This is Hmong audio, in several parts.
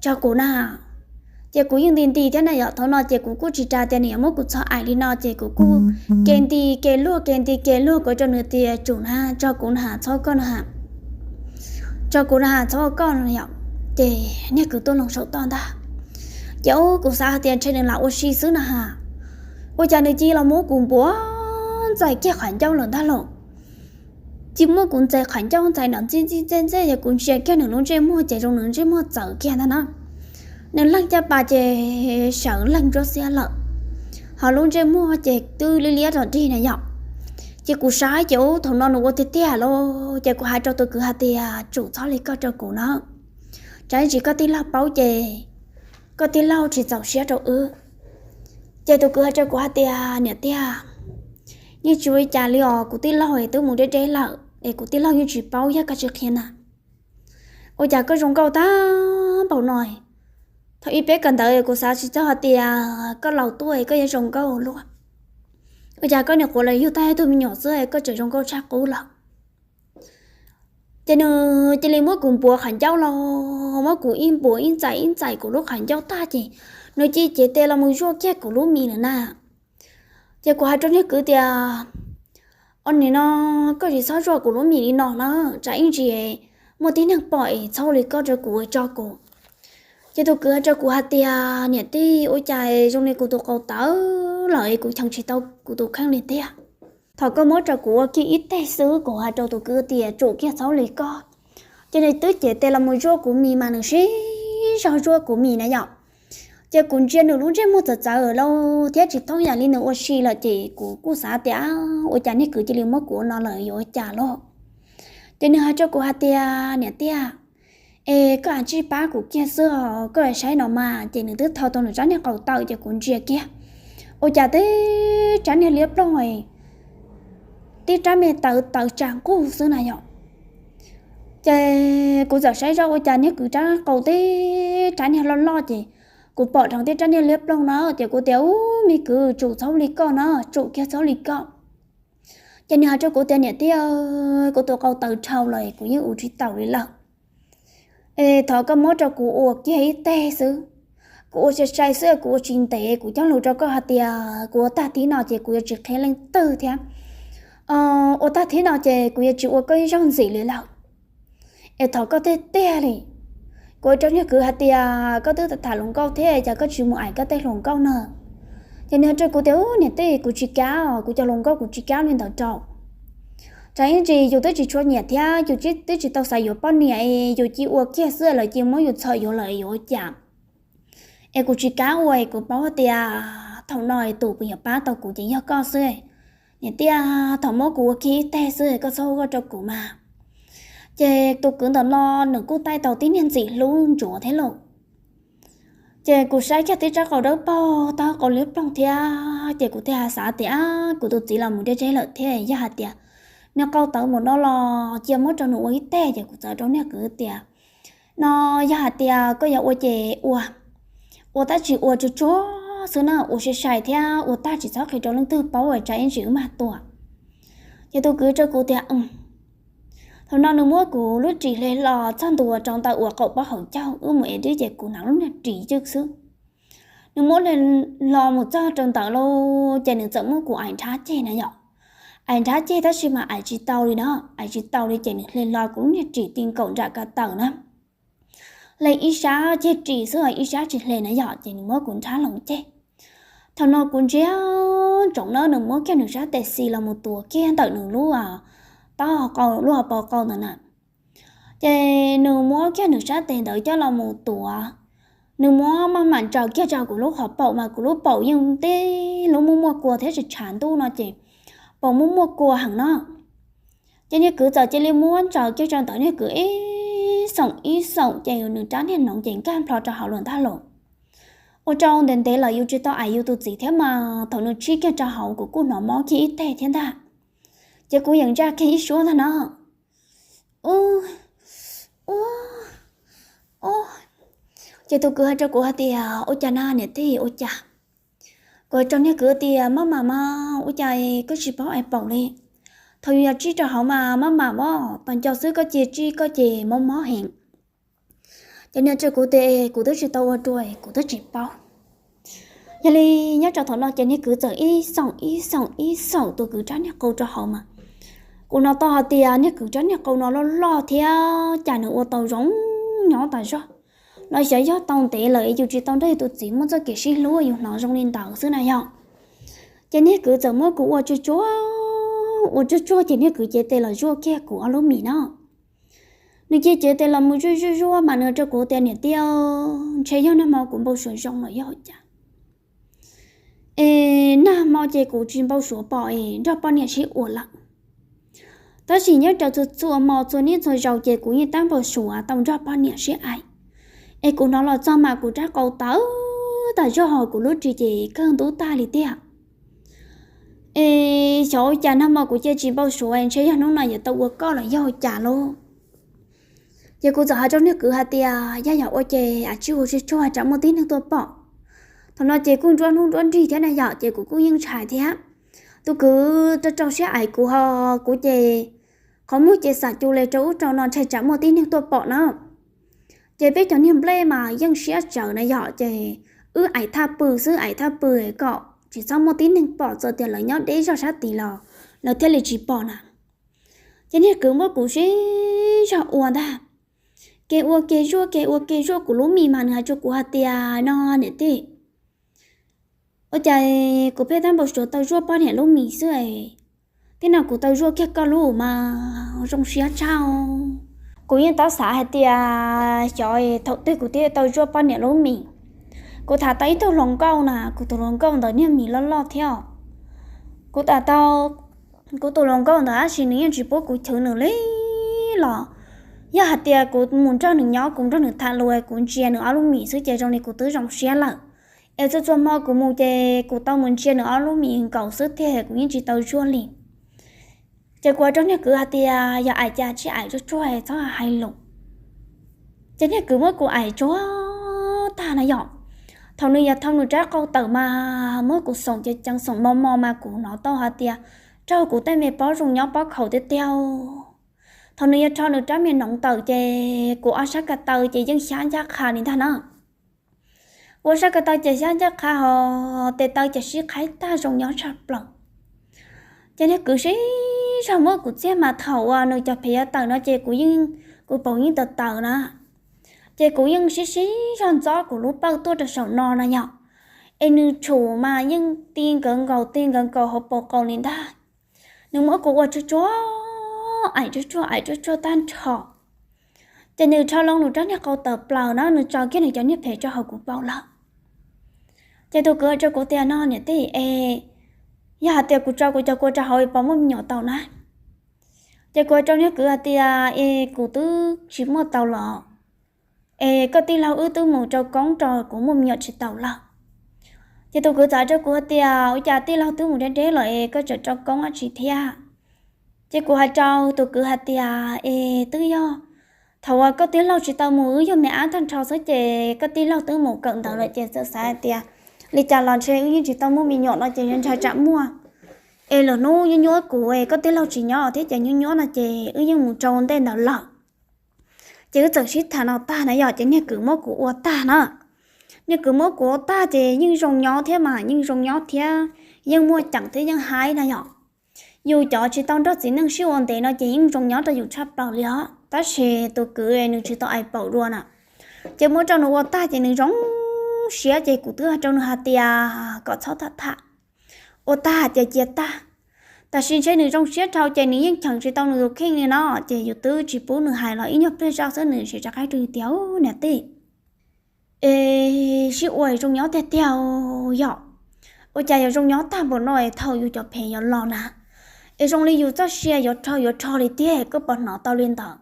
rau kuv na. Ces kuv yeej nti nti thiab na yom, thaum no ces kuv kuj tsis ras tias nws yuav muab kuv txog aim li no, ces kuv kuj ke nti ke luag ke nti ke luag kuv rau nws tias tsum na, tso kuv na, txhob koj na, tso kuv na, txhob koj no yom. Ces niag kwv tuaj loo saum toj ntag. Ces ub, kuv xav hais tias ntshe nws lam ua si xwb na ha, ua cas nws cia li los muab kuv npuav ntxais kiag qhov ncauj lawm ntag lauj. Cia li muab kuv ntxais qhov ncauj ntxais nram ntxij ntxij ntxej ntxej, yog kuv ntsia kiag nws lub ntsej muag ces zoo nws ntsej muag txawv kiag ntag na. Nws leeg caj pas ces sawv leeg nruab xiab lawm, ho lub ntsej muag ces twb liab liab rov dig na yom. Ces kuv saib ces ub, thaum no nws ua tiag tiag lauj. Ces kuv hais rau tus kwv hais tias tsum txhob li koj rau kuv na, tsam ib ntsis koj tij laug paub ces koj tij laug tsis txaus siab rau wb. Ces tus kwv hais rau kuv hais tias niam tiag, yeej tsis ua li cas li os, kuv tij laug twb mus deb deb lawm es kuv tij laug yeej tsis paub, yog koj tsis qhia na. Ua cas koj zoo nkauj tag npaum no? Thaum ib peb kawm ntawv kuv xav tsis txog hais tias koj laus tuaj koj yuav zoo nkauj luaj. Ua cas koj niam quav los yug tag ib tug me nyuam xwb koj tseem zoo nkauj tshaj qub lawm? Ces nws cia li muab kuv npuav qhov ncauj los, muab kuv ib npuav ib ntxais ib ntxais kuv lub qhov ncauj tag ces nws cia li cev tes los mus zuaj kiag kuv lub mis lawm na. Ces kuv hais rau niag kwv tias, o, nim no koj tsis txhob zuaj kuv lub mis li no na, tsam ib ntsis muaj tib neeg pom es txhob ua li koj rau kuv, tso kuv. Ces tus kwv hais rau kuv hais tias niam tij, ua cas zoo li kuv tus qau tawv lawm es kuv cheem tsis tau kuv tus kheej li tiag. Thov koj muab rau kuv ua kiag ib teg xwb. Kuv hais rau tus kwv tias tsum kiag, txhob li koj. Ces nws twb cev tes los mus zuaj kuv mis mas nws sib zog zuaj kuv mis na yom. Ces kuv ntsia nws lub ntsej muag txawv txawv lawm thiab tsis thoob yam li nws ua si lawm ces kuv kuj xav tias ua cas niag kwv cia li muab kuv ua no lawm yuav ua cas lauj. Ces nws hais rau kuv hais tias niam tiag, es koj cia li pab kuv kiag xwb os, koj saib no mas. Ces nws twb tho tau nws rab niag qau tawm ces kuv ntsia kiag, ua cas tib rab niag liab ploog, tib rab me tawv tawv tsa nqug xwb na yom. Ces kuv txawm saib zoj ua cas niag kwv rab qau tib rab niag loj loj ces kuv pom dheev tib rab niag liab ploog na ces kuv tias ub, me kwv, tsum txhob li koj na, tsum kiag, txhob li koj. Ces nws hais rau kuv tias niam tij, kuv tus qau tawv dhau lawm kuv yeej ua tsis taus li lawm. Es thov koj muab rau kuv ua kiag ib teg xwb. Kuv ua sai sai xwb, kuv ua tsis ntev. Kuv cog lus rau koj hais tias kuv ua tag thib no ces kuv yuav tsis qhia leej twg thiab. Ua tag thib no ces kuv yuav tsis ua koj ib zaug ntxiv li lawm. Es thov koj tiag tiag li. Kuv hais rau niag kwv hais tias koj twb tham hluas nkauj thiab, cas koj tsis mus aim koj tej hluas nkauj na? Ces nws hais rau kuv tias niam tij, kuv tsis kam os, kuv cov hluas nkauj kuv tsis kam li ntawd rau. Tsam ib ntsis yus twb tsis tshua nyiam thiab yus twb tsis tau xav yuav poj niam, yus cia ua kiag xwb lawv cia muab yus txhom yuav lawm yuav ua cas? Es kuv tsis kam ua, kuv paub tias thaum no tus uas yuav pab tau kuv ces yog koj xwb. Niam tij, thov muab kuv ua kiag ib teg xwb, koj txhob ua rau kuv mas. Ces tus kwv ntawm no nws kuj taij tau tib niag ntxim hlub ntsuav thiab lauj. Ces kuv saib kiag tib rab qau dawb paug, tau qau liab ploog thiab ces kuv thiaj xav tias kuv tus txiv los mus deb deb lawm thiab, yog hais tias nws qau tawv mus no los cia muab rau nws ua ib teg. Ces kuv txawm rau niag kwv tias no, yog hais tias koj yuav ua ces ua, ua tab sis ua tsuag tsuag xwb na, ua sai sai thiab ua tag tsis txhob qhia rau leej twg paub tsam ib ntsis wb mag tua. Ces tus kwv rau kuv tias thaum no nws muab kuv lub ris hle hlo txog ntua rau ntawm uas qaum pob hauv caug, wb mus ev dib ces kuv hnav lub niag ris cwj xwb. Nws muab hle hlo mus txog rau ntawd lauj, ces nws txawm muab kuv aim nrhab ceg na yom. Aim nrhab ceg tab sis mas aim tsis tau li na, aim tsis tau li ces nws hle hlo kuv lub niag ris ti nkaum nram ko taw na. Hle ib sab ceg ris xwb, ib sab tsis hle na yom, ces nws muab kuv nrhab hlo ceg. Thaum no kuv ntsia ntsoov na, nws muab kiag nws sab tes xis los mus tuav kiag ntawm nws lub taub hau, lub hauv paus qau ntawd na. Ces nws muab kiag nws sab tes ntawd coj los mus tuav, nws muab maj mam ntsaws kiag rau kuv lub qhov paum mas kuv lub paum yeej tib lub muaj muaj kua thiab tsis tshav ntuj no ces paum muaj muaj kua heev no. Ces niag kwv txawm cia li muab ntsaws kiag rau ntawd, niag kwv ib xoom ib xoom ces nws rab niag noov ces nkag nplho rau hauv lawm ntag lauj. Ua rau ntev ntev lawm yus tsis tau aim yus tus txiv thiab mas thaum nws tshib kiag rau hauv kuv kuj hnov mob kiag ib teg thiab ntag. Ces kuv yeej ntsaj kiag ib suab ntag no. Ub, ub, ub. Ces tus kwv hais rau kuv hais tias ua cas na niam tij, ua cas? Kuv hais rau niag kwv tias maj mam mas, ua cas koj tsis paub aim paum li? Thaum yus yog tsib rau hauv mas maj mam mas, tos nco xwb koj cia tsib koj ces mob mob heev. Ces nws hais rau kuv tias kuv twb tsis tau ua dua, kuv twb tsis paub. Yog li nyob rau thaum no ces niag kwv txawm ib xoom ib xoom ib xoom tus kwv rab niag qau rau hauv mas kuv hnov tau hais tias niag kwv rab niag qau no loj loj thiab cas nws ua tau zoo nyob tas zog. Los xyov yog tau ntev lawm yus tsis tau nrog yus tus txiv muaj txoj kev sib hlub yus hnov zoo li ntawd xwb na yog. Ces niag kwv txawm muab kuv ua tsuag tsuag, ua tsuag tsuag ces niag kwv cev tes los zuaj kiag kuv ob lub mis no. Nws cia cev tes los mus zuaj zuaj zuaj mas nws rau kuv tias niam tij, ntshe yog nag hmo kuv npau suav zoo los yog cas es nag hmo ces kuv tsis npau suav pom es nrog poj niam sib ua lawm. Tab sis nyob rau txhua txhua hmo txhua niaj txhua zaus ces kuv yeej tab npau suav tau nrog poj niam sib aim. Es kuv hnov los txog mas kuv rab qau tawv tas zog, kuv lub ris ces kawg ntub tag li tiag. Es xyov ua cas nag hmo kuv cia tsis npau suav, ntshe yog hnub no yuav tau ua koj los yog cas lauj. Ces kuv txawm hais rau niag kwv hais tias yog yam ua ces a tsij ua tsuag tsuag tsam muaj tib neeg tuaj pom. Thaum no ces kuj nruab hnub nruab nrig thiab na yom, ces kuv kuj yeej ntshai thiab. Tus kwv rau rau siab aim kuv ho, kuv ces qhov muag ces xam cu le rau ub rau no ntshai tsam muaj tib neeg tuaj pom na. Ces peb cov niag nplej mas yeej siab tsawv na yom, ces wb aim thaj pw xwb, aim thaj pw kom tsis txhob muaj tib neeg pom, txawm tias lawv nyob deb zog sab tid los lawv thiaj li tsis pom na. Ces niag kwv muab kuv sib zog ua ntag, ke ua ke zuaj ke ua ke zuaj kuv lub mis mas nws hais rau kuv hais tias no niam tij, ua cas kuv pheej tab npau suav tau zuaj poj niam lub mis xwb, tej no kuv tau zuaj kiag koj lub mas zoo siab tshaj. Kuv yeej tab xav hais tias xyov thaum twg kuv thiaj tau zuaj poj niam lub mis. Kuv tham tau ib tug hluas nkauj na, kuv tus hluas nkauj ntawd niag mis loj loj thiab. Kuv tham tau kuv tus hluas nkauj ntawd tab sis nws yeej tsis pub kuv chwv nws li los. Yog hais tias kuv mus nrog nws nyob, kuv nrog nws tham lus, kuv ntsia nws ob lub mis xwb ces zoo li kuv twb zoo siab lawm. Es txhua txhua hmo kuv mus ces kuv tau mus ntsia nws ob lub mis nkaus xwb tiag, kuv yeej tsis tau zuaj li. Ces kuv hais rau niag kwv hais tias yog aim cas tsis aim tsuag tsuag, txhob hais lus. Ces niag kwv muab kuv aim tsuag tag na yom. Thaum nws yuav thau nws rab qau tawm mas muab kuv xoom ceev ceev, xoom mos mos mas kuv hnov tau hais tias raug kuv tej me pob zoo nyob pob khaum tiag tiag. Thaum nws yuav rho nws rab me noov tawm ces kuv ob sab ko taw ces yeej xyab ncaj qha li ntag na. Kuv ob sab ko taw ces xyab ncaj qha ho tes taw ces sib qhaib tag zoo nyob tshaj plaws. Ces niag kwv sib zog muab kuv txiag mas thaum uas nws cov phev yuav tawm no ces kuv yeej, kuv paum yeej tawv tawv na. Ces kuv yeej sib sib zog ntxob kuv lub pawj tuaj rau saum no na yom. Es nws tshum mas yeej ti nkawd nkaus ti nkawd nkaus hauv paus qaus li ntag. Nws muab kuv ua tsuag tsuag, aim tsuag tsuag aim tsuag tsuag tag nrho. Ces nws rho loo nws rab niag qau tawm plaws na, nws tso kiag nws cov niag phev rau hauv kuv paum lawm. Ces tus kwv hais rau kuv tias no niam tij es, yog hais tias kuv tso kuv cov kua rau hauv es puas muaj me nyuam tau na? Ces kuv hais rau niag kwv hais tias es kuv twb tsis muaj tau los, es koj tij laug wb twb mus rau koob rau kuv muaj me nyuam tsis tau lawm. Ces tus kwv txawm hais rau kuv hais tias ua cas tij laug twb mus deb deb lawm es koj tseem rau koob dab tsi thiab? Ces kuv hais rau tus kwv hais tias es twb yog thaum uas koj tij laug tsis tau mus wb yog me ab tag nrho xwb ces koj tij laug twb mus kawm ntawv lawm ces txawm xav hais tias li cas los ntshe wb yeej tsis tau muaj me nyuam no ces ntshai tsam muaj. Es lwm hnub nyuaj nyuaj kuv es koj tij laug tsis nyob thiab ces nyuaj nyuaj no ces wb yeej mus rau ntej ntawd lawm. Ces wb txawm sib tham no tag na yom, ces niag kwv muab kuv ua tag na. Niag kwv muab kuv ua tag ces yeej zoo nyob thiab mas yeej zoo nyob thiab, yeej muaj ceem thiab yeej haib na yom. Yus cov tsis tau nrog txiv neej sib ua ntev no ces yeej zoo nyob rau yus tshaj plaws li os, tab sis tus kwv nws tsis tau aim paum dua na. Ces muab rau nws ua tag ces nws zoo siab ces kuv twb hais rau nws hais tias kom txhob tham tham, ua tag ces cia tag. Tab sis ntshe nws zoo siab dhau ces nws yeej cheem tsis tau nws tus kheej li no, ces yus twb tsis pub nws hais los ib nyuag pliag zoj xwb nws sim rov qab hais rau yus tias niam tij, es sib ua zoo nyob tiag tiag yom. Ua cas yuav zoo nyob tag npaum no es thaum yus cov phev yuav los na, es zoo li yus txoj sia yuav rho yuav rho li tiag, koj puas hnov tau li ntawd?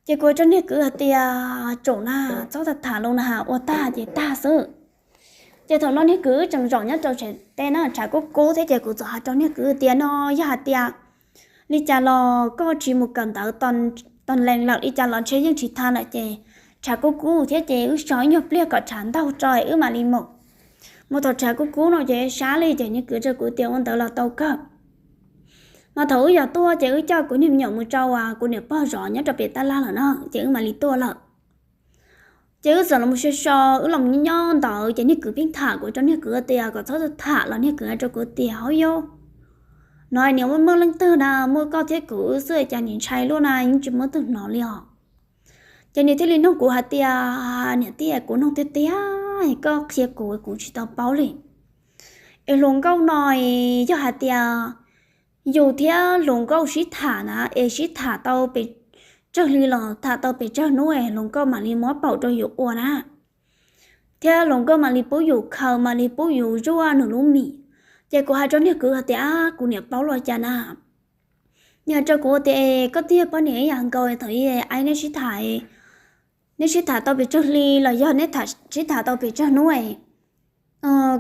Ces kuv hais rau niag kwv hais tias tsaum na, txhob tham tham lus na, ua tag ces tag xwb. Ces thaum no niag kwv tseem zaum nyob rau tsev teb na, tshav kub kub thiab ces kuv txawm hais rau niag kwv tias no yog hais tias li cas los koj tsis mus kawm ntawv tag lees lawm li cas los ntshe yeej tsis tag lawm ces tshav kub kub thiab ces wb so ib nyuag pliag kom tshav ntaug tso wb mam li mus. Mus thaum tshav kub kub no ces sab li ces niag kwv rau kuv tias ua ntawd los tau kawg. Mas thaum wb yog tuaj ces wb coj kuv niag me nyuam mus rau kuv niam pog zov nyob rau pem tab laj lawm no ces wb mam li tuaj lawm. Ces wb txawm los so so, wb los nyob nyob ntawd ces niag kwv pheej tham kuv, rau niag kwv tias kom txhob tham los niag kwv hais rau kuv tias, Hauv yau, no niam muaj leej twg na, muaj koj thiab kuv wb xwb, cas nim ntshai luaj na, yeej tsis muaj twg hnov li os. Ces nws thiaj li nug kuv hais tias, Niam tij, kuv nug tiag tiag, koj qhia kuv, kuv tsis tau paub li. Es hluas nkauj no, yog hais tias yus thiab hluas nkauj sib tham na, es sib tham tau pes tsawg hli los tham tau pes tsawg hnub es hluas nkauj mam li muab paum rau yus ua na, thiab hluas nkauj mam li pub yus khaws, mam li pub yus zuaj nws lub mis. Ces kuv hais rau niag kwv hais tias, Kuv niam paub los cas na? Nws hais rau kuv tias, Koj twb yog poj niam ib yam nkaus, thaum ub neb sib tham, neb sib tham tau pes tsawg hli los yog neb sib tham tau pes tsawg hnub,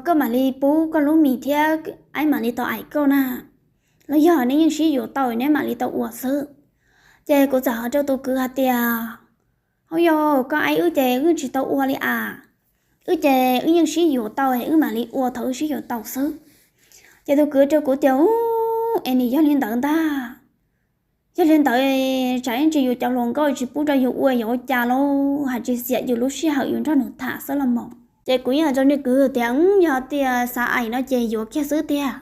koj mam li pub koj lub mis thiab aib mam li tau aim koj na, los yog neb yeej sib yuav tau neb mam li tau ua xwb. Ces kuv txawm hais rau tus kwv hais tias, Hauv yau, koj aib wb ces wb tsis tau ua li as, wb ces wb yeej sib yuav tau, wb mam li ua thaum wb sib yuav tau xwb. Ces tus kwv rau kuv tias, Ub, es nim yog li ntawd ntag, yog li ntawd tsam ib ntsis yus cov hluas nkauj tsis pub rau yus ua yuav ua cas lauj, hais tsis xiam yus lub sij hawm yus nrog nws tham xwb los mas. Ces kuv yeej hais rau niag kwv tias, Yog tias xav aim no ces yuav kiag xwb tiag.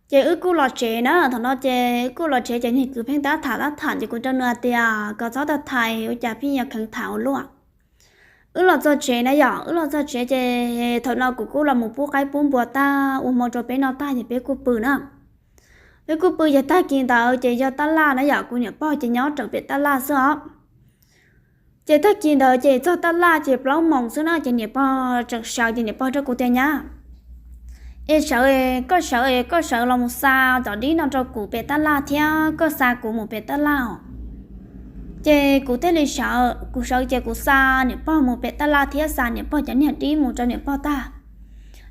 Ces wb kuj los tsev na, thaum no ces wb kuj los tsev ces niag kwv pheej tab tham tab tham ces kuv rau nws hais tias, Koj txhob tau tham, ua cas pheej yuav kheev tham ua luaj. Wb los txog tsev na yom, wb los txog tsev ces thaum no kuv kuj los mus pub qaib pub npua tag, ua hmo rau peb noj tag ces peb kuj pw na. Peb kuj pw ces tag kis ntawd ces yog tab laj na yom, kuv niam pog ces nyob raws pem tab laj xwb os. Ces tag kis ntawd ces txog tab laj ces plaub moos xwb na ces niam pog tseem sawv ces niam pog rau kuv tias, Nyab, es sawv, koj sawv, koj sawv los mus xa cov dib no rau kuv pem tab laj thiab koj xa kuv mus pem tab laj os. Ces kuv thiaj li sawv, kuv sawv ces kuv xa niam pog mus pem tab laj thiab xa niam pog cov niag dib mus rau niam pog tag.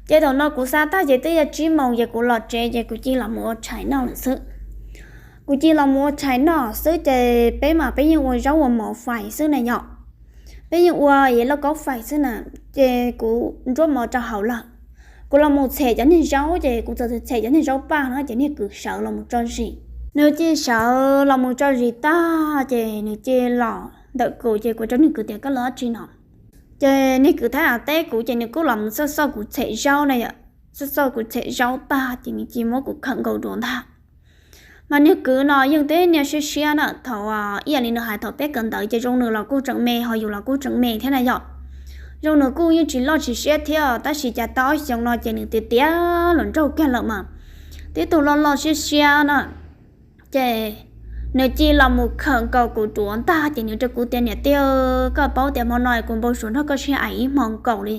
Ces thaum no kuv xa tag ces twb yog tsib moos ces kuv los tsev ces kuv cia los mus ua tshais noj lawm xwb. Kuv cia los mus ua tshais noj xwb ces peb mas peb yeej ua zaub ua mov fais xwb na yom. Peb yeej ua lauj kaub fais xwb na, ces kuv nruab mov rau hauv lawm. Kuv los mus txhem cov niag zaub ces kuv txawm txhem cov niag zaub paj no ces niag kwv sawv los mus tso zis. Nws cia sawv los mus tso zis tag ces nws cia los ntawm kuv ces kuv rau niag kwv tias, Koj los dab tsi no? Ces niag kwv thiaj teb kuv ces nws kuj los mus xauj xauj kuv txhem zaub na yom, xauj xauj kuv txhem zaub tag ces nws cia muab kuv khawm nkaus duav ntag. Mas niag kwv no yeej tib niag siab siab na, thaum ib yam li nws hais thaum peb kawm ntawv ces zoo nws los kuj tseem me, ho yus los kuj tseem me thiab na yom. Zoo nws kuj yeej tsis loj tsis siab thiab tab sis cas tau ob xyoos no ces nws tiav tiav los nraug kiag lawm mas tib tug loj loj siab siab na. Ces nws cia los mus khawm nkaus kuv duav ntag ces nws rau kuv tias, Niam tij, koj paub tias hmo no kuv npau suav nrog koj sib aim ib hmo nkaus li,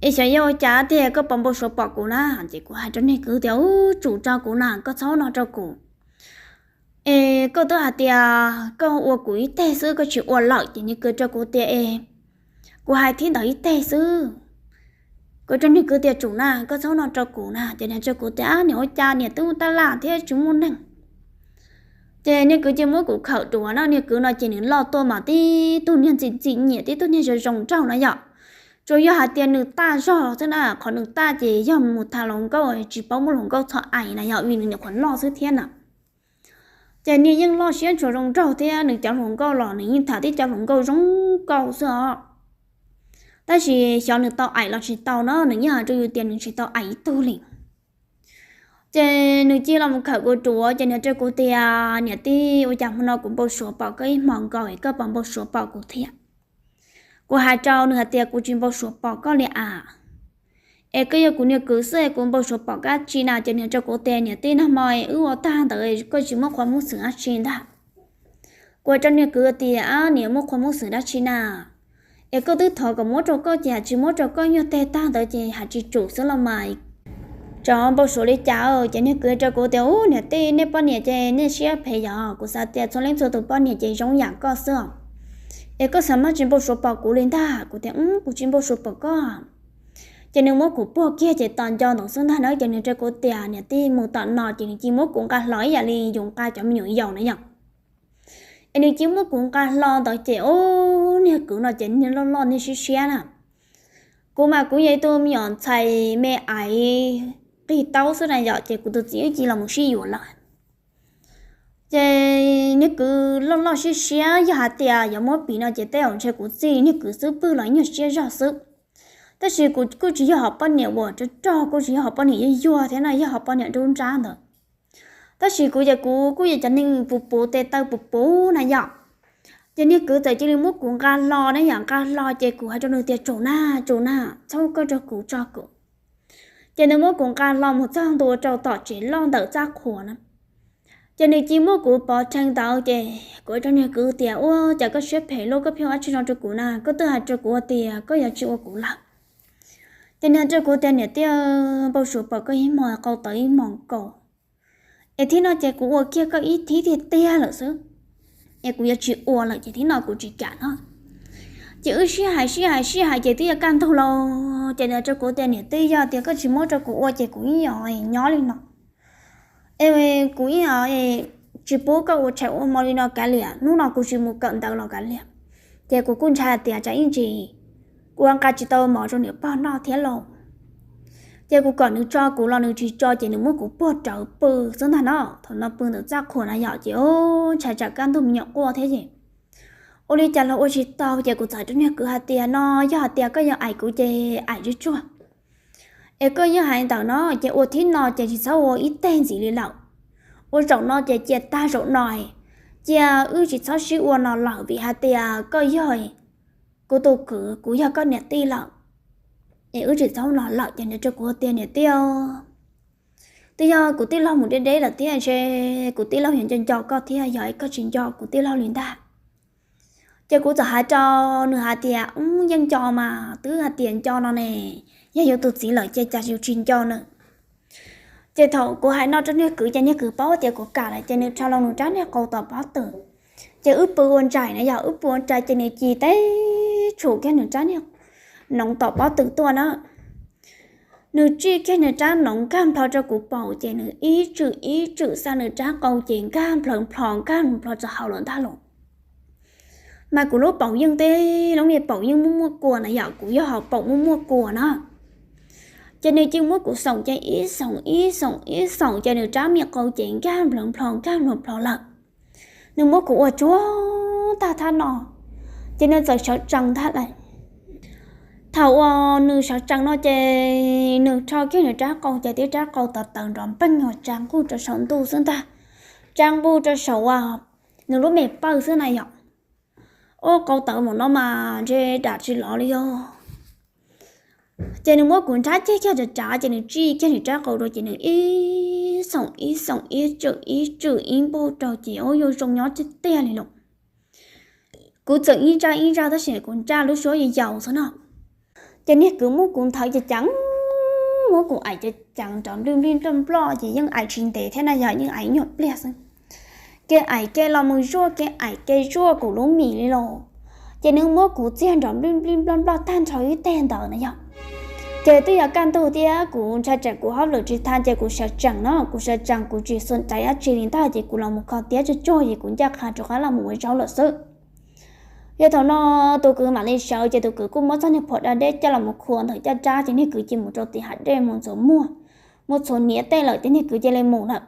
es xyov yuav ua cas tiag koj puas npau suav pom kuv na? Ces kuv hais rau niag kwv tias, Ub, tsum rau kuv na, koj txhob no rau kuv. Es koj twb hais tias koj ua kuv ib teg xwb koj tsis ua lawm. Ces niag kwv rau kuv tias, Es kuv hais thib ntawd ib teg xwb. Kuv rau niag kwv tias, Tsum na, koj txhob no rau kuv na. Ces nws rau kuv tias, Ab, niam, ua cas niam twb tab laj thiab tsis muaj neeg? Ces niag kwv cia muab kuv khawm duav na, niag kwv no ces nws loj tuaj mas tib tug niag ntxim ntxim nyiam, tib tug niag zoo zoo nraug na yom. Tsuas yog hais tias nws taj zog xwb na, qhov nws taj ces yog mus tham hluas nkauj tsis paub muab hluas nkauj txhob aim na yom, vim nws nyuam qhuav loj xwb thiab na. Ces niag yeej loj siab ntshua zoo nraug thiab nws cov hluas nkauj los nws yeej tham tib cov hluas nkauj zoo nkauj xwb os. Tab sis xyov nws tau aim los tsis tau no, nws yeej hais rau yus tias nws tsis tau aim ib tug li. Ces nws cia los mus khawm kuv duav ces nws rau kuv tias, Niam tij, ua cas hmo no kuv npau suav pom koj ib hmo nkaus es koj puas npau suav pom kuv thiab? Kuv hais rau nws hais tias, Kuv tsis npau suav pom koj li as. Es koj yog kuv niag kwv xwb es kuv npau suav pom koj dab tsi na? Ces nws rau kuv tias, Niam tij, nag hmo wb ua tag ntawd koj tsis muab qhua muab xwm dab tsi ntag. Kuv hais rau niag kwv tias, Ab, niam, muab qhua muab xwm dab tsi na? Es koj twb thov kom muab rau koj ces hais tsis muab rau koj, nyuag teg tag ntawd ces hais tsis tsum xwb los mas. Tsov npau suav li cas? Ces niag kwv rau kuv tias, Ub, niam tij, nej poj niam ces nej siab phem yog, kuv xav tias txhua leej txhua tus poj niam ces zoo yam koj xwb os. Es koj xav mas tsis npau suav pom kuv li ntag? Kuv tias, Kuv tsis npau suav pom koj. Ces nws muab kuv puag kiag ces tos nco ntawd xwb ntag na. Ces nws rau kuv tias, Niam tij, mus tom no. Ces nws cia muab kuv nqa hlo ib yam li yus nqa cov me nyuam yaus na yom. Es nws cia muab kuv nqa hlo ntawd ces, ub, niag kwv no ces niag loj loj niag siab siab na. Kuv mas kuv yog ib tug me nyuam ntxhais me aiv qig taub xwb na yom, ces kuv tus txiv wb cia los mus sib yuav lawm. Ces niag kwv loj loj siab siab, yog hais tias yuav muab piv no ces tej zaum ntshe kuv txij niag kwv xub pwg los nyuag siab zog xwb. Tab sis kuv kuj tsis yog hom poj niam uas rog rog, kuj tsis yog hom poj niam yuag yuag thiab no, yog hom poj niam nruab nrab ntawd. Tab sis kuv ces kuv kuj yog cov neeg puv puv tes taw puv puv na yom. Ces niag kwv txawm cia li muab kuv nqa hlo na yom, nqa hlo ces kuv hais rau nws tias, Tsum na, tsum na, txhob koj rau kuv, tso kuv. Ces nws muab kuv nqa hlo mus txog ntua rau tom tsev loj ntawm Txaj Qhua na. Ces nws cia muab kuv pov rhe ntawd ces kuv hais rau niag kwv tias, Ua cas koj siab phem luaj, koj pheej ua dab tsi no rau kuv na? Koj twb hais rau kuv tias koj yuav tsis ua kuv lawm. Ces nws hais rau kuv tias, Niam tij, npau suav pom koj ib hmos qau tawv ib hmos nkaus, es thib no ces kuv ua kiag koj ib thib tiag tiag lawm xwb, es kuv yuav tsis ua lawm ces thib no kuv tsis kam no. Ces wb sib hais sib hais sib hais ces twb yuav kaj ntug los, ces nws hais rau kuv tias, Niam tij, yog tias koj tsis muab rau kuv ua ces kuv ib yam nyob li no, es kuv ib yam tsis pub koj ua tshais ua hmo li no kav liam, hnub no kuv tsis mus kawm ntawv los kav liam. Ces kuv kuj ntshai tias tsam ib ntsis kuv ua nqa tsis tau mov rau niam pog noj thiab lauj. Ces kuv kom nws tso kuv los nws tsis tso ces nws muab kuv puag rawv pw xwb ntag no. Thaum no pw ntawm Txaj Qhua na yom, ces ntshai tsam kaj ntug me nyuam quaj thiab ces ua li cas los ua tsis tau ces kuv txawm rau niag kwv hais tias, No yog hais tias koj yuav aim kuv ces aim tsuag tsuag, es koj yeej hais ntawm no ces ua thib no ces tsis txhob ua ib teg ntxiv li lawm. Ua zaum no ces cia tag zaum no, cia wb tsis txhob sib ua no lawm vim hais tias koj yog kuv tus kwv, kuv yog koj niam tij lawm, es wb tsis txhob no lawm. Ces nws rau kuv tias, Niam tij, twb yog kuv tij laug mus deb deb lawm thiab ntshe kuv tij laug yuav nco nco koj thiab, yog koj tsis nco kuv tij laug li ntag. Ces kuv txawm hais rau nws hais tias, Yeej nco mas, twb hais tias nco no ne, yog yus tus txiv lawm ces cas yus tsis nco na. Ces thaum kuv hais no rau niag kwv ces niag kwv paub tias kuv kam lawm ces nws rho los nws rab niag qau tom pob tw. Ces wb pw ua ntsais na yog, wb pw ua ntsais ces nws ci teb tshum kiag nws rab niag noov tom pob tw tuaj na. Nws tsij kiag nws rab noov nkag nplho rau kuv paum ces nws ib tswm ib tswm xa nws rab qau ces nkag nplho nplho nkag nplho rau hauv lawm ntag los. Mas kuv lub paum yeej teb, lub niag paum yeej muaj muaj kua na yom, kuv yog hauv paum muaj muaj kua na. Ces nws cia muab kuv xoom ces ib xoom ib xoom ib xoom ces nws rab me qau ces nkag nplho nplho nkag nplho nplho lawm. Nws muab kuv ua tsuag tag thab no, ces nws txawm sawv tsees ntag lawm. Thaum uas nws sawv tsees no ces nws rho kiag nws rab qau ces tib rab qau tawv tawv nrov npeeg uas tsa nqug rau saum ntuj xwb ntag, tsa nqug rau saum uas nws lub me pawj xwb na yom. Ua qau tawv mus no mas ntshe dam tsis lov li os. Ces nws muab kuv nrhab ceg kiag rov rav ces nws tsij kiag nws rab qau rau ces nws ib xoom ib xoom ib tswm ib tswm ib npuj rau ces ua yuav zoo nyob tiag tiag li los. Kuv txawm ib ntsaj ib ntsaj tab sis kuv ntsaj lub suab yau yau xwb no. Ces niag kwv muab kuv nthawv ces ceev, muab kuv aim ces ceev nrov nplij nplij nploj nploj ces yeej aim tsis ntev thiab na yog yeej aim nyuag pliag xwb. Kev aim kev los mus zuaj kev aim kev zuaj kuv lub mis li los. Ces nws muab kuv txiag nrov nplij nplij nploj nploj tag nrho ib teg ntawd na yog. Ces twb yog kaj ntug thiab kuv ntshai tsam kuv hauj lwm tsis tau ces kuv sawv tsees no, kuv sawv tsees kuv tsis xuas caiv dab tsi li ntag ces kuv los mus kho tiab tsuag tsuag ces kuv ncaj qha rov qab los mus ua zaub lawm xwb. Yog thaum no tus kwv mam li sawv ces tus kwv kuj muab txoj niag phuam da dej coj los mus khua ntawm caj dab ces niag kwv cia mus rau tim hav dej mus ntxuav muag, mus txhuav hniav tej lawm ces niag kwv cia li mus lawm.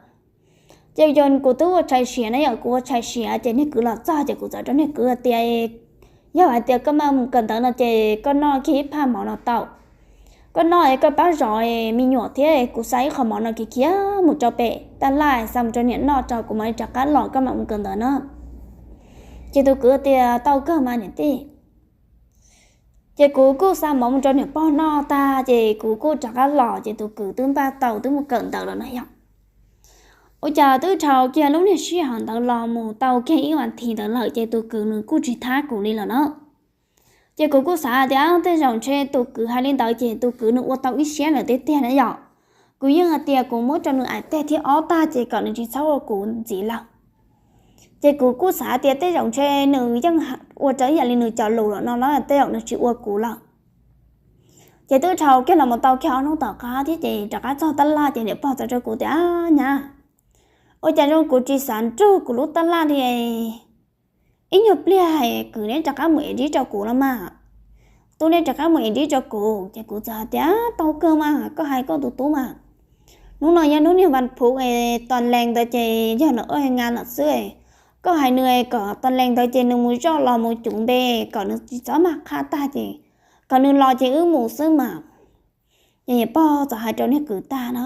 Ces yog kuv twb ua tshais siav na yom, kuv ua tshais siav ces niag kwv los txog ces kuv txawm rau niag kwv hais tias, Yog hais tias koj mam mus kawm ntawv no ces koj noj kiag ib phaj mov no tau. Koj noj es koj pab zov me nyuam thiab kuv xa ib qho mov no khiav khiav mus rau pem tab laj xa mus rau niam noj rau kuv mam li rov qab los koj mam mus kawm ntawv na. Ces tus kwv tias, Tau kawg mas niam tij. Ces kuv kuj xa mov mus rau niam pog noj tag ces kuv kuj rov qab los ces tus kwv twb npaj tau twb mus kawm ntawv lawm na yom. Ua cas twb dhau kiag lub niag sij hawm ntawd los mus tau kiag ib vas thiv ntawd lawm ces tus kwv nws kuj tsis thab kuv li lawm na. Ces kuv kuj xav tias tej zaum ntshe tus kwv hais li ntawd ces tus kwv nws ua tau ib siab lawm tiag tiag na yom. Kuv yeej hais tias kuv muab rau nws aim teg thib ob tag ces kom nws tsis txhob ua kuv ntxiv lawm. Ces kuv kuj xav tias tej zaum ntshe nws yeej ua raws ib yam li nws cov lus lawm no los tej zaum nws tsis ua kuv lawm. Ces twb dhau kiag los mus tau kiag ob hnub tom qab thiab ces rov qab txog tab laj ces niam pog txawm rau kuv tias, Nyab, ua cas zoo kuv tsis xav nrug kuv lub tab laj li, ib nyuag pliag kwv neb rov qab mus ev dib rau kuv los mas. Tub neb rov qab mus ev dib rau kuv. Ces kuv txawm hais tias, Tau kawg mas, koj hais koj tus tub mas. Hnub no yog hnub niag vas phuv es tos lees ntawd ces yog nws ua nqa lawm xwb. Koj hais nws kom tos lees ntawd ces nws mus zoj los mus cuv npe kom nws tsis txhob mag qhaj tag ces kom nws los ces wb mus xwb mas. Ces niam pog txawm hais rau niag kwv tag na.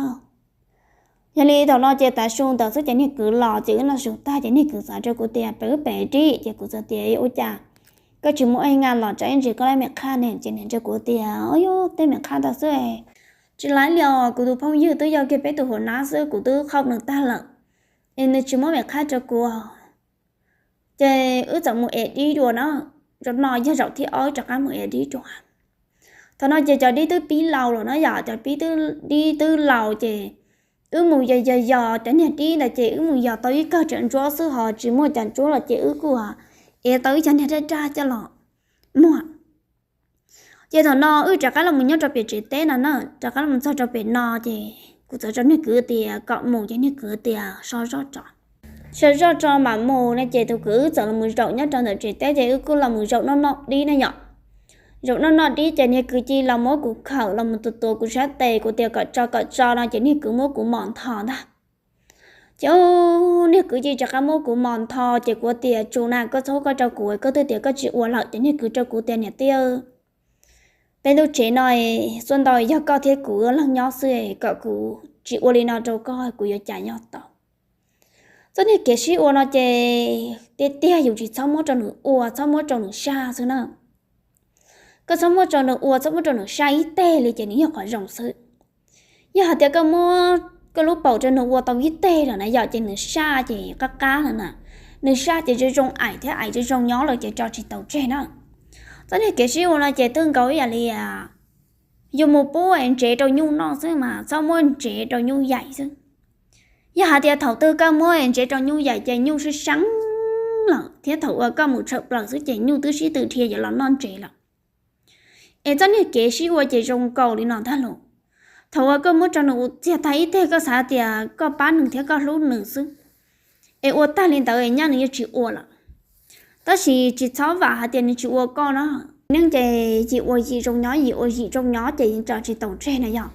Yog li thaum no ces tav su ntawd xwb ces niag kwv los ces wb noj su tag ces niag kwv txawm rau kuv tias pem wb pem dib ces kuv txawm tias ua cas koj tsis muab ib nqa los tso ib ntsis koj lab me qhaj ne ces nws rau kuv tias o yog tej me qhaj ntawd xwb. Tsis laiv li os, kuv tus phooj ywg twb yog kiag peb tus hauv nab xwb, kuv twb qhau nws tag lawm es nws tsis muab me qhaj rau kuv. Ces wb txawm mus ev dib dua na. Zaum no yog zaum thib ob rov qab mus ev dib dua. Thaum no ces cov dib twb pib laus lawm na yom, cov dib twb laus ces wb mus yos yos yos cov niag dib ntawd ces wb mus yos tau ib kawm tsam ntsuab xwb ho tsis muaj cov ntsuab lawm ces wb kuj ev tau ib cov niag daj daj coj los muag. Ces thaum no wb rov qab los mus nyob rau pem tsev teb no na, rov qab los txog rau pem no ces kuv txawm rau niag kwv tias kom mus ces niag kwv tias so zoj tso, so zoj tso mam mus no ces tus kwv wb txawm los zaum nyob rau ntawm tsev teb ces wb kuj los mus zaum noj noj dib na yom. Zaum noj noj dib ces niag kwv cia li los muab kuv khawm los mus tuav tuav kuv sab tes, kuv tias kom tso kom tso no ces niag kwv muab kuv mos ntho ntag. Ces niag kwv cia li rov qab muab kuv mos ntho ces kuv tias tsuas na koj txhob koj rau kuv, koj twb tias koj tsis ua lawm ces niag kwv rau kuv tias niam tij, peb lub tsev no xuab ntau yog koj thiab kuv leeg nyob xwb kom kuv tsis ua li no rau koj kuv yuav cas nyob tau. Txoj niag kev sib ua no ces tiag tiag yus tsis txhob muab rau nws ua, txhob muab rau nws saj xwb na. Koj txhob muab rau nws ua, txhob muab rau nws saj ib teg li ces nws yog qhov zoo xwb. Yog hais tias koj muab koj lub paum rau nws ua tau ib teg lawm na yom ces nws saj ces qab qab lawm na, nws saj ces zoo zoo aim thiab aim zoo zoo nyob lawm ces tso tsis tau tseg na. Txoj niag kev sib ua no ces twb nkaus ib yam li yus mus pub ntsev rau nyuj noj xwb mas txhob muab ntsev rau nyuj yaim xwb. Yog hais tias thaum twg koj muab ntsev rau nyuj yaim ces nyuj sib seeb lawm thiab thaum uas koj mus tshawm plaws xwb ces nyuj twb sib tw dhia yuav los noj ntsev lawm. Es txoj niag kev sib ua ces zoo nkaus li no ntag los. Thaum uas koj muab rau nws ua txiag tag ib teg koj xav tias koj pab nws thiab koj hlub nws xwb, es ua tag li ntawd nyaj nws yeej tsis ua lawm. Tab sis tsis txhob vam hais tias nws tsis ua koj na, neej ces yim ua yim zoo nyob, yim ua yim zoo nyob ces tso tsis tau tseg na yom.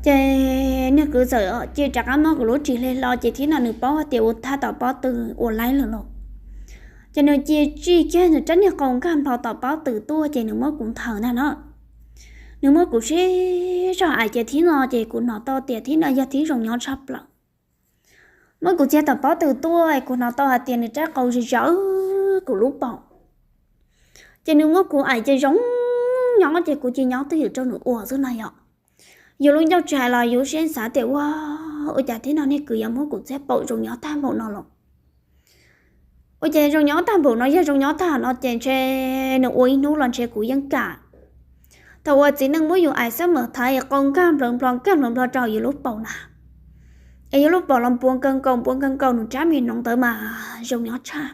Ces niag kwv txawm cia li rov qab muab kuv lub ris hle hlo ces thiab no nws paub hais tias ua thaj tom pob tw ua laib lawm los. Ces nws cia li tsij kiag nws rab niag qau nkag nplo tom pob tw tuaj ces nws muab kuv nthaws ntag no. Nws muab kuv sib zog aim ces thiab no ces kuv hnov tau tias thiab no yog thiab zoo nyob tshaj plaws. Muab kuv txiag tom pob tw tuaj kuv hnov tau hais tias nws rab qau zawv zawv kuv lub paum. Ces nws muab kuv aim ces zoo nyob ces kuv cia li nyob twj ywm rau nws ua xwb no yom. Yus lub ncauj tsis hais los yus siab xav tias ua, ua cas thiab no niag kwv yuav muab kuv txiag paum zoo nyob tag npaum no los. Ua cas zoo nyob tag npaum no, yog zoo nyob tag no ces ntshe nws ua ib hnub los ntshe kuv yeej kam. Thaum uas txiv neej muab yus aim xab mem thaiv qau nkag nplo nplo nkag nplo nplo rau yus lub paum na, es yus lub paum los npuav nkaus nkaus npuav nkaus nkaus nws rab me noov ntawd mas zoo nyob tshaj.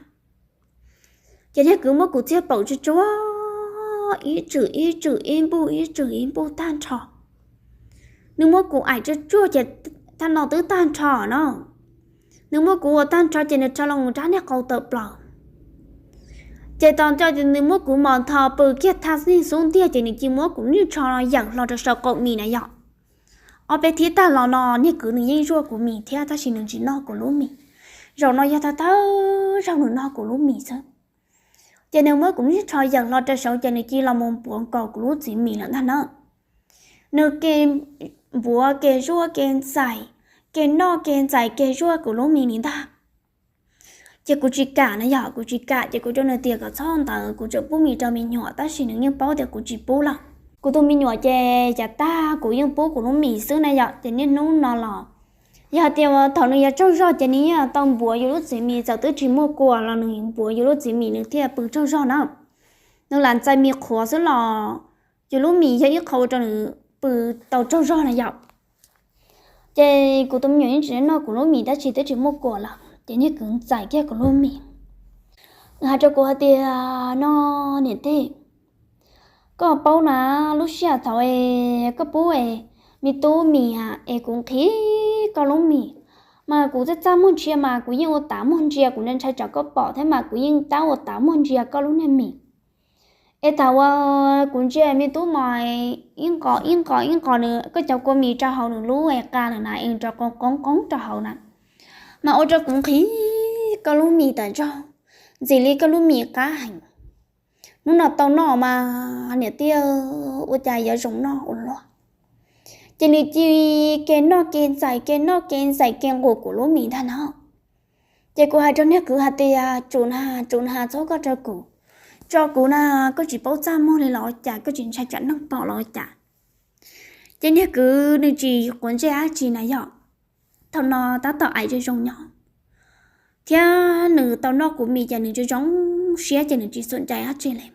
Ces niag kwv muab kuv txiag paum tsuag tsuag ib tswm ib tswm ib npuj ib tswm ib npuj tag nrho. Nws muab kuv aim tsuag tsuag ces thaj no twb tag nrho no. Nws muab kuv ua tag nrho ces nws rho los rab niag qau tawm plaws. Ces tos nco nws muab kuv mos ntho pw kiag thaj xub ntiag ces nws cia li muab kuv niag tsho yawm hlo rau saum qaum mis na yom. Ob peb thib tag los no niag kwv nws yeej zuaj kuv mis thiab tab sis nws tsis noj kuv lub mis. Zaum no yog thawj thawj zaug nws noj kuv lub mis xwb. Ces nws muab kuv niag tsho yawm hlo rau saud ces nws cia li los mus npuav nkaus kuv lub txiv mis lawm ntag na. Nws ke npuav ke zuaj ke ntxais, ke noj ke ntxais ke zuaj kuv lub mis li ntag. Ces kuv tsis kam na yom, kuv tsis kam ces kuv rau nws tias kom txhob ntawd, kuv tseem pub mis rau me nyuam tab sis nws yeej paub tias kuv tsis pub lawm. Kuv tus me nyuam ces cas tag kuv yeej pub kuv lub mis xwb na yom, ces niaj hnub no los yog hais tias thaum nws yuav tsaug zog ces nws yeej tau npuav yus lub txiv mis txawm twb tsis muaj kua los nws npuav yus lub txiv mis nws thiaj pw tsaug zog na. Nws lam ntxais mis qhuav xwb los yus lub mis yog ib qho ua rau nws pw tau tsaug zog na yom. Ces kuv tus me nyuam yeej tsis noj kuv lub mis tab sis twb tsis muaj kua lawm ces niag kwv ntxais kiag kuv lub mis. Nws hais rau kuv hais tias no, niam tij, koj paub na, lub sij hawm thaud es koj pub es me tub mis es kuv nqhis koj lub mis, mas kuv txaj txaj muag ntsia mas kuv yeej ua tav muag ntsia, kuv ntshai tsam koj pom thiab mas kuv yeej tab ua tav muag ntsia koj lub niag mis. Es thaum uas kuv ntsia me tub mos ib nqos ib nqos ib nqos nws, koj cov kua mis rau hauv nws lub qa lawm na, es rov qoob qoob rau hauv na, mas ua rau kuv nqhis koj lub mis tas zog, ntxim li koj lub mis qab heev. Hnub no tau noj mas niam tij, ua cas yuav zoo noj ua luaj. Ces nws cia li ke noj ke ntxais ke noj ke ntxais ke nqus kuv lub mis ntag no. Ces kuv hais rau niag kwv hais tias, tsum na, tsum na, txhob koj rau kuv, tso kuv na, koj tsis paub txaj muag li los ua cas, koj tsis ntshai tsam neeg pom los ua cas. Ces niag kwv nws tsis quav ntsej dab tsi na yom, thaum no tab tom aim zoo zoo nyob, thiab nws tau noj kuv mis ces nws zoo zoo siab ces nws tsis xum ncais dab tsi li.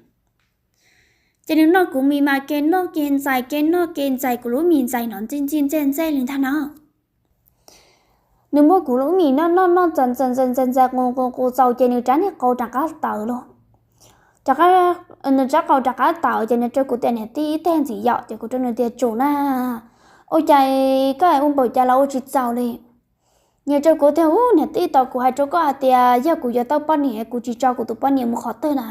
Ces nws noj kuv mis mas ke noj ke ntxais ke noj ke ntxais, kuv lub mis ntxais no ntxij ntxij ntxej ntxej li ntag no. Nws muab kuv lub mis noj noj noj ntxais ntxais ntxais ntxais ntxais qus qus qus txaus ces nws rab niag qau rov qab tawm los. Nws rab qau rov qab tawm ces nws rau kuv tias niam tij ib teg ntxiv yom, ces kuv rau nws tias tsum na, ua cas koj ua npaum cas los ua tsis txaus li. Nws rau kuv tias u niam tij, tos kuv hais rau koj hais tias yog kuv yuav tau poj niam kuv tsis tso kuv tus poj niam mus qhov twg na.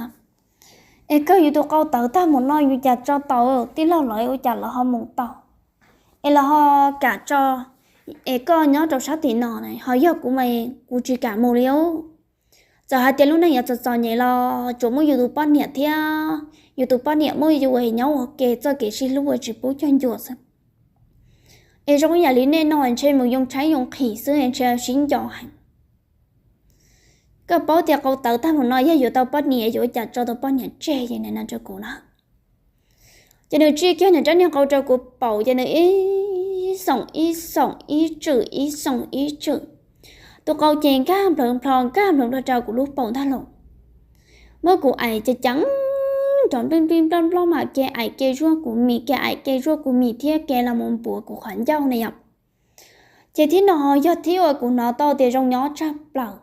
Es koj yus tus qau tawv tag mus no yus cas tso tau, tij laug lawv ua cas lawv ho mus tau, es lawv ho kam tso, es koj nyob rau sab tim no na, ho yog kuv mas kuv tsis kam mus li. Txawm hais tias lub neej yuav txom txom nyem los tsuas muaj yus tus poj niam thiab yus tus poj niam muab yus nyob ua ke txoj kev sib hlub uas tsis pub cog ncua xwb. Es zoo ib yam li nej no ntshe mus yoo tshaib yoo nqhis xwb ntshe sib nco heev. Koj paub tias qau tawv tag mus no yog yuav tau poj niam yuav ua cas tso tau poj niam tseg es nws no rau kuv na. Ces nws tsij kiag nws rab niag qau rau kuv paum ces nws ib xoom ib xoom ib tswm ib xoom ib tswm. Tus qau ces nkag nplawv nplho nkag nplawv nplho rau kuv lub paum ntag lauj. Muab kuv aim ces ceev nrov nplij nplij nploj nploj mas ke aim ke zuaj kuv mis ke aim ke zuaj kuv mis thiab ke los mus npuav kuv qhov ncauj na yom. Ces thib no yog thib uas kuv hnov tau tias zoo nyob tshaj plaws.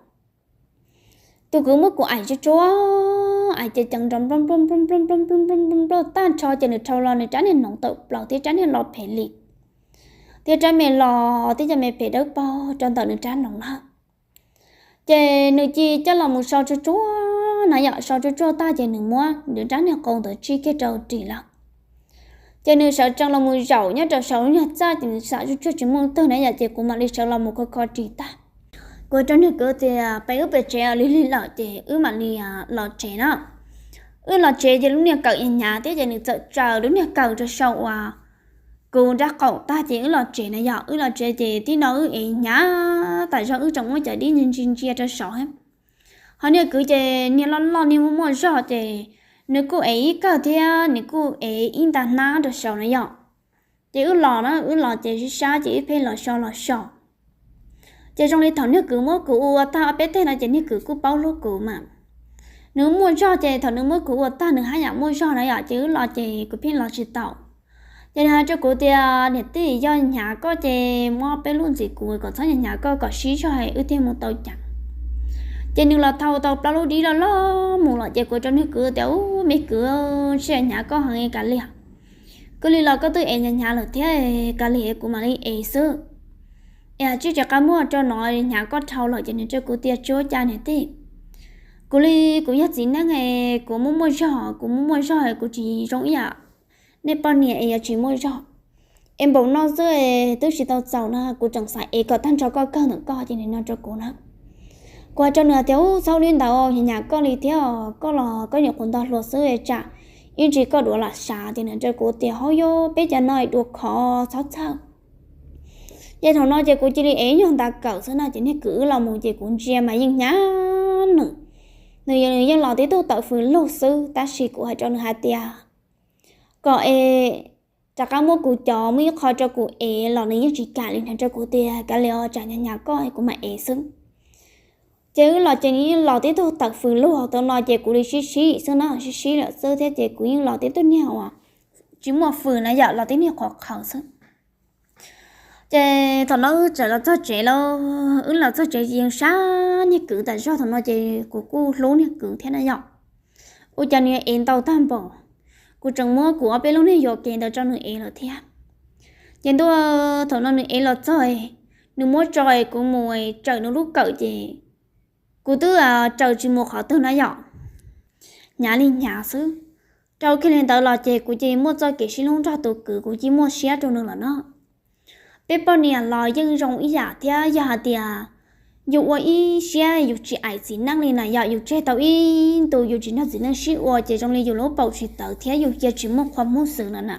Tus kwv muab kuv aim tsuag tsuag, aim ces ceev nrov nploj nploj nploj nploj nploj nploj nploj nploj tag nrho ces nws rhau los nws rab niag noov tawm plaws thiab rab niag lo phem li, thiab rab me los thiab cov me phem dawb paug rau ntawm nws rab noov na. Ces nws cia coj los mus so tsuag tsuag na yom, so tsuag tsuag tag ces nws muab nws rab niag qau ntawd tsij kiag rau ris lawm. Ces nws sawv tsees los mus zaum nyob rau saum lub nyuag txaj ces nws xam tsuag tsuag tsis muaj leej twg na yom, ces kuv mam li sawv los mus kho kho ris tag. Kuv rau niag kwv tias peb wb pem tsev ua li lig lawm ces wb mam li los tsev na. Wb los tsev ces lub niag kawm hnyav hnyav thiab ces nws txawm tsaws lub niag kawm rau saum uas kuv nrab qaum tag ces wb los tsev na yom. Wb los tsev ces tib no wb ev hnyav tas zog wb tseem muab cov dib ntsia ntsia rau saud. Ho niag kwv ces niag loj loj niag muaj muaj zog ces nws kuj ev ib kawm thiab nws kuj ev ib nta hnab rau saud na yom. Ces wb los na, wb los ces sib sab ces wb pheej los so los so. Ces zoo li thaum niag kwv muab kuv ua tag ob peb teg no ces niag kwv kuj paub hlub kuv mas. Nws muaj zog ces thaum nws muab kuv ua tag nws haj yam muaj zog na yom, ces wb los ces kuv pheej los tsis tau. Ces nws hais rau kuv tias niam tij, yog hnyav koj ces muab peb lub ntxiv kuv kom txhob hnyav hnyav koj kom sib zog wb thiaj mus tau ceev. Ces nws los thau tau plaub lub dib loj loj mus lawm ces kuv rau niag kwv tias u me kwv, sib hnyav koj heev kav liam. Kuv li los koj twb ev hnyav hnyav lawm thiab, kav liam kuv mam li ev xwb. Es tsis tsis qab muab rau no, hnyav koj dhau lawm. Ces nws rau kuv tias tsuav cas niam tij, kuv li kuv yog txiv neej, kuv muaj muaj zog, kuv muaj muaj zog kuv tsis zoo ib yam nej poj niam es yuav tsis muaj zog. Es npaum no xwb twb tsis tau txaus na, kuv tseem xav ev kom tag nrho koj kawg ntawm koj. Ces nws no rau kuv na, kuv hais rau nws tias u txhob ua li ntawd, hnyav hnyav koj li thiab, koj los koj nyuam qhuav ntog hluas xwb tsam ib ntsis koj duav lam sav. Ces nws rau kuv tias hauj yog peb cov no dua khov txhob txhawj. Ces thaum no ces kuv cia li ev nyuag nta kawm xwb na, ces niag kwv wb los mus ces kuv ntsia mas yeej hnyav nws, nws yeej los tib tug tawm fws lug xwb. Tab sis kuv hais rau nws hais tias kom es rov qab muab kuv cov muaj ib qho rau kuv ev los nws yeej tsis kam li, nws rau kuv tias kav liam, tsam hnyav hnyav koj kuv mam ev xwb. Ces wb los ces nws yeej los tib tug tawm fws lug hauv tau no ces kuv li sib sib xwb na, sib sib lawm xwb thiab ces kuv yeej los tib tug niag uas tsis muaj fws na yom, los tib niag qhuav qhawv xwb. Ces thaum no wb txawm los txog tsev lauj, wb los txog tsev ces yeej sab niag kwv tas zog, thaum no ces kuv kuj hlub niag kwv thiab na yom. Ua cas nws ev ntau tag npaum, kuv tseem muab kuv ob peb lub niag yuam kev ntawd rau nws ev lawm thiab. Ces ntuj, thaum no nws ev los txog, nws muab tso kuv mus tsawm nws lub kawm ces kuv twb tsawm tsis mus qhov twg na yom, hnyav li hnyav xwb. Rau kiag li ntawd los ces kuv cia li muaj txoj kev sib hlub nrog tus kwv, kuv cia li muaj siab rau nws lawm no. Peb poj niam los yeej zoo ib yam thiab, yog hais tias yus ua ib siab yus tsis aim txiv neej li na yom, yus tseg tau ib ntus yus tsis nrog txiv neej sib ua ces zoo li yus lub paum tsis tawv thiab yus cia tsis muaj qhov muag xwb no na.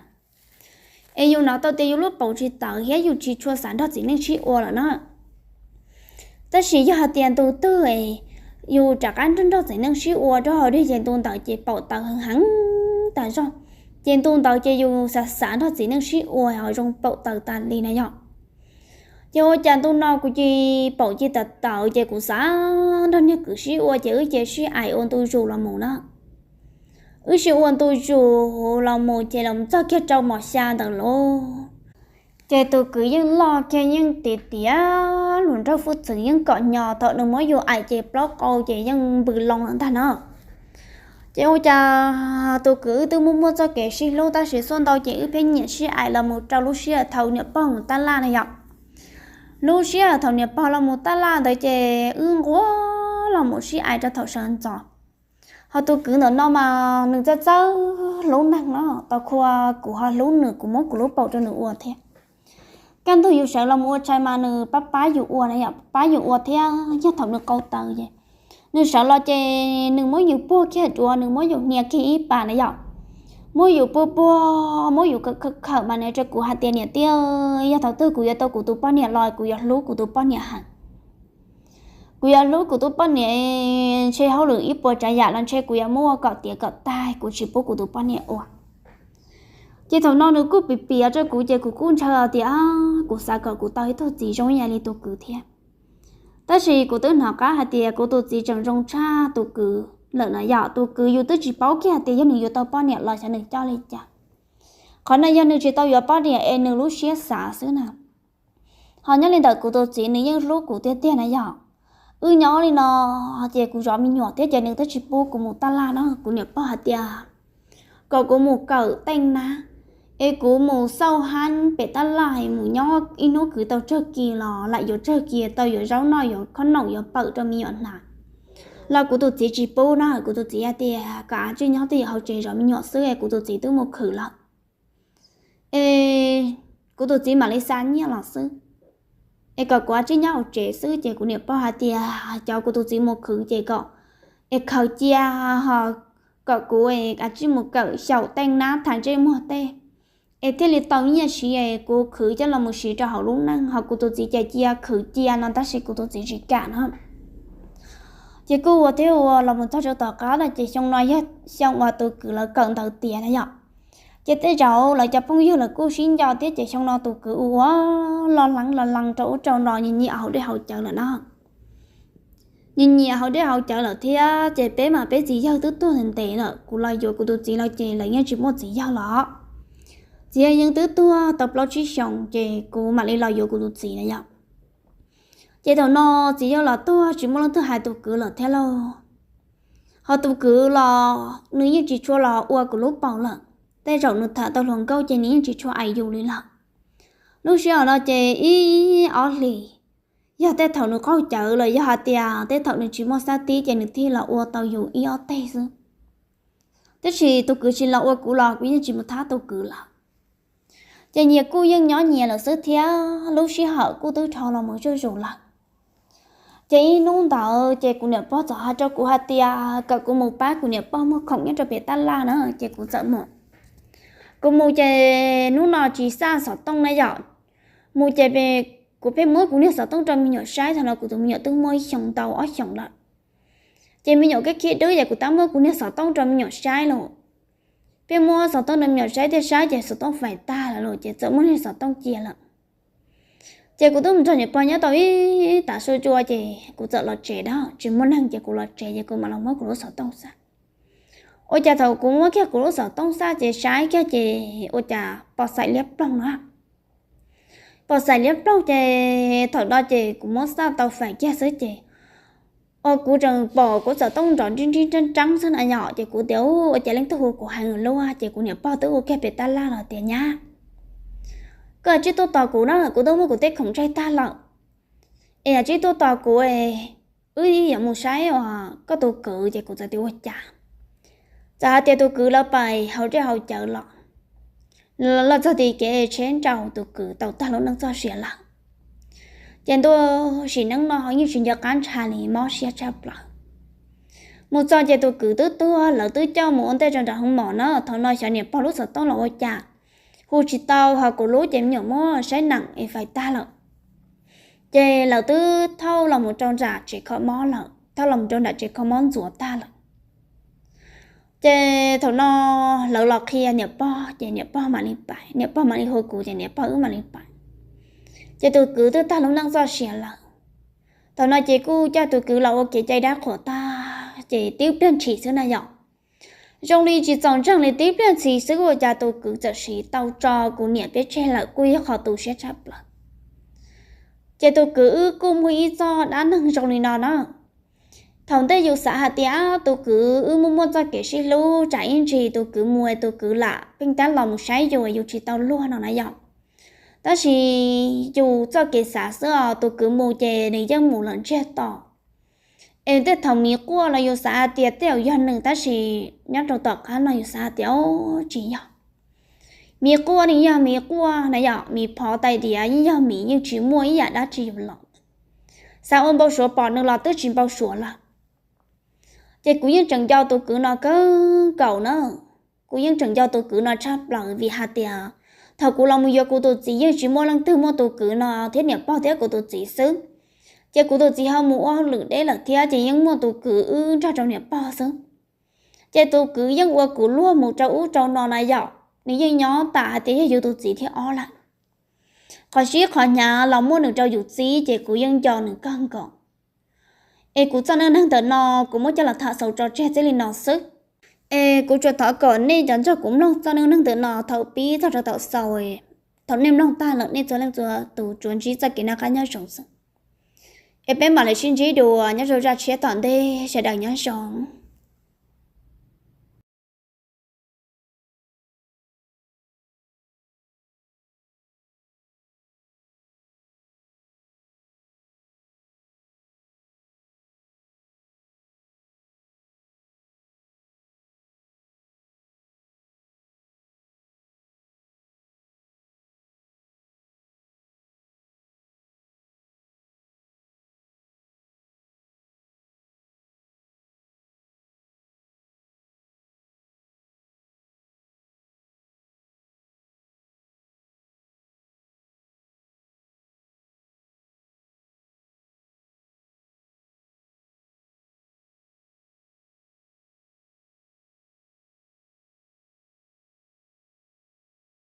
Es yus hnov tau tias yus lub paum tsis tawv thiab yus tsis tshua xav nrog txiv neej sib ua lawm na. Tab sis yog hais tias ntu twg yus rov qab nrog nrog txiv neej sib ua rau hauv dej ces ntu ntawd ces paum tawv heev heev tas zog, ces ntu ntawd ces yus xav xav nrog txiv neej sib ua ho zoo paum tawv tas li na yom. Ces ua cas ntu no kuv cia paum cia tawv tawv ces kuv xav nrog niag kwv sib ua ces wb cia sib aim ua ntu zus los mus na. Wb sib ua ntu zus los mus ces los txog kiag rau mos xya ntawd lauj, ces tus kwv yeej loj kiag yeej tiav tiav hluas nraug hwj txwv yeej kom nyo thaum nws muab yus aim ces plaub qau ces yeej npws loo lawm ntag no. Ces ua cas tus kwv wb twb muaj muaj txoj kev sib hlub tab sis xuaj ntau ces wb pheej nyiam sib aim los mus rau lub sij hawm thaum niam pog mus tab laj na yom. Lub sij hawm thaum niam pog los mus tab laj ntawd ces wb nquag los mus sib aim rau thaum sawv ntxov. Ho tus kwv ntawm no mas nws txawj txawj hlub neeg no, tau qhua kuv ho hlub nws, kuv muab kuv lub paum rau nws ua thiab. Kaj ntug yus sawv los mus ua tshais mas nws pab pab yus ua na yom, pab yus ua thiab yog thaum nws qau tawv ces nws sawv los ces nws muab yus puag kiag duav, nws muab yus hnia kiag ib pas na yom, muab yus puag puag, muab yus khawm khawm mas nws rau kuv hais tias niam tij, yog thaum twg kuv yuav tau kuv tus poj niam los kuv yuav hlub kuv tus poj niam heev. Kuv yuav hlub kuv tus poj niam, ntshe hauj lwm ib puas tsav yam los ntshe kuv yuav muab ua kom tiav kom tag, kuv tsis pub kuv tus poj niam ua. Ces thaum no nws kuj piav piav rau kuv ces kuv kuj ntshaw tias kuv xav kom kuv tau ib tug txiv zoo ib yam li tus kwv thiab. Tab sis kuv twb hnov qab hais tias kuv tus txiv tseem zoo tshaj tus kwv lawm no yom, tus kwv yus twb tsis paub kiag tias yog nws yuav tau poj niam los xyov nws coj li cas. Qhov no yog nws tsis tau yuav poj niam es nws lub siab xav xwb na. Ho nyob li ntawm kuv tus txiv nws yeej hlub kuv tiag tiag na yom. Wb nyob li no ces kuv zov me nyuam thiab ces nws twb tsis pub kuv mus tab laj no, kuv niam pog hais tias kom kuv mus kawm teej nab, es kuv mus xauj hab pem tab laj mus nyob ib hnub kwv tau tsawg kis los lam yuav tsawg kis tau yuav zaub noj yuav khob noom yuav pawm rau me nyuam hnav. Los kuv tus txiv tsis pub na, kuv tus txiv hais tias kom av tsij nyob twj ywm hauv tsev zov me nyuam xwb es kuv tus txiv twb mus khwv lawm. Es kuv tus txiv mam li xa nyiaj los xwb, es kom kuv av tsij nyob hauv tsev xwb ces kuv niam pog hais tias cov kuv tus txiv mus khwv ces kom, es khaws cia, ho kom kuv av tsij mus kawm xyaum teej nab tham ntsej muag tej, es thiaj li tau nyiaj siv es kuv khwv coj los mus siv rau hauv lub neej, ho kuv tus txiv ces cia khwv cia no tab sis kuv tus txiv tsis kam no. Ces kuj ua thiab ua los mus txog rau tom qab no ces xyoo no yog xyoo uas tus kwv lawv kawm ntawv tiav na yom. Ces tej zaum lawv cov phooj ywg lawv kuj sib nco thiab ces xyoo no tus kwv ua ua lo lees lo lees rau ub rau no nyiam nyiam hauv dej hauv cawv lawm na. Nyiam nyiam hauv dej hauv cawv lawm thiab ces peb mas peb txiv yawg twb tuag ntev ntev lawm, kuv los yuav kuv tus txiv los ces lawv yeej tsis muaj txiv yawg los. Txiv yawg yeej twb tuag tau plaub tsib xyoos ces kuv mam li los yuav kuv tus txiv na yom. Ces thaum no txiv yawg los tuag tsis muaj leej twg hais tus kwv lawm thiab lauj. Ho tus kwv los nws yeej tsis tshua los ua kuv lub paum lawm. Tej zaum nws tham tau hluas nkauj ces nws yeej tsis tshua aim yus li lawm. Lub sij hawm no ces ib ob hlis, yog tej thaum nws qaug cawv los yog hais tias tej thaum nws tsis muaj xab tib ces nws thiaj los ua tau yus ib ob teg xwb. Tab sis tus kwv tsis los ua kuv los kuv yeej tsis mus thab tus kwv lawm. Ces nyias kuj yeej nyob nyias lawm xwb thiab lub sij hawm kuj twb dhau los mus zuj zus lawm. Ces ib hnub ntawd ces kuv niam pog txawm hais rau kuv hais tias kom kuv mus pab kuv niam pog muag khoom nyob rau pem tab laj na, ces kuv txawm mus. Kuv mus ces hnub no tsis xaj xov tooj na yom. Mus ces kuv pheej muab kuv niag xov tooj rau me nyuam saib, thaum no kuv tus me nyuam twb muaj ib xyoos ntau ob xyoos lawm. Ces me nyuam kab khib dub ces kuv tab muab kuv niag xov tooj rau me nyuam saib los. Pheej muab xov tooj rau me nyuam saib thiaj saib ces xov tooj fais tag lawm los ces txawm muab niag xov tooj cia lawm. Ces kuv twb mus nrog niam pog nyob tau ib tav su cua ces kuv txawm los tsev na, tsis muaj neeg ces kuv los tsev ces kuv mam los muab kuv lub xov tooj xaj. Ua cas thaum kuv muab kiag kuv lub xov tooj xaj ces saib kiag ces ua cas pom xaim liab ploog na. Pom xaim liab ploog ces thaum no ces kuv muab xaj tau fais kiag xwb ces ua kuv tseem pom kuv xov tooj nrov nrib nrib nreeb nreeb xwb na yom, ces kuv tias ua cas leej twg hu kuv heev luaj, ces kuv niam pog twb ua kiag pem tab laj los tias nyab, koj tsij tuaj tos kuv na, kuv twb muab kuv tej khoom tseg tag lawm, es tsij tuaj tos kuv, wb yuav mus saib koj tus kwv. Ces kuv txawm tias ua cas, Txawm hais tias tus kwv lawv pais haus dej haus cawv los, los txog tim kev tsheb nrau tus kwv tau tag lub neej txoj sia lawm. Ces ntuj, sim neej no ho yeej tsis nco qab ntsha li, mob siab tshaj plaws. Mus txog ces tus kwv twb tuag, lawv twb coj mus ua ntej rau nram hoob mos na. Thaum no xyov niam pog lub xov tooj los ua cas hu tsis tau, ho kuv lub ces me nyuam muab saib neem es fais tag lawm. Ces lawv twb thauj los mus rau nram tsev kho mob lawm, thauj los mus rau nram tsev kho mob ntxuav tag lawm. Ces thaum no lawv los qhia niam pog ces niam pog mam li pais, niam pog mam li hu kuv ces niam pog wb mam li pais. Ces tus kwv twb tag lub neej txoj sia lawm. Thaum no ces kuj coj tus kwv los ua kev cai dab qhuas tag ces tib pliag ntshis xwb na yom. Zoo li tsis txaus ntseeg li, tib pliag ntshis xwb ua cas tus kwv txawm siv tau tso kuv niam peb tseg lawm, kuj yog qhov tu siab tshaj plaws. Ces tus kwv wb kuj muaj ib txoj dab neeg zoo li no na. Thaum ntej yus xav hais tias tus kwv wb muaj muaj txoj kev sib hlub, tsam ib ntsis tus kwv mus tus kwv lam pheej tab los mus saib yus, yus tsis tau luag no na yom. Tab sis yus txoj kev xav xwb os, tus kwv mus ces nws yeej mus lawm ntsiag to. Es tej thaum miv quaj los yus xav hais tias tej zaum yog nws, tab sis nyob rau tom qab no yus xav hais tias o, tsis yog. Miv quaj nws yog miv quaj na yom, miv phov tais diav yeej yog miv, yeej tsis muaj ib yam dab tsi yuav los. Xav ua npau suav pom nws los twb tsis npau suav lawm. Ces kuv yeej tseem nco tus kwv no kawg nkaus na. Kuv yeej tseem nco tus kwv no tshaj plaws vim hais tias thaum kuv los mus yuav kuv tus txiv yeej tsis muaj leej twg muaj tus kwv no thiab niam pog thiab kuv tus txiv xwb. Ces kuv tus txiv ho mus ua hauj lwm deb lawm thiab ces yeej muaj tus kwv wb nrog rau niam pog xwb. Ces tus kwv yeej ua kuv luag mus rau ub rau no na yom, nws yeej nyob tam hais tias yog yus tus txiv thib ob lawm. Qhov sib qhov hnyav los muaj nws rau yus txib ces kuv yeej nco nws kawg nkaus. Es kuv txoj neej neeg ntawm no kuv muab coj los tham xaus tso tseg txij li no xwb. Es kuv tsuas thov kom nej cov nrog kuv mloog txoj neej neeg ntawm no thaum pib txog rau thaum xaus, thaum nej mloog tag lawm nej txhua leej txhua tus tsuas ntsib txoj kev noj qab nyob zoo xwb. Es peb mam li sib ntsib dua nyob rau zaj tshiab tom ntej, sawv daws nyob zoo.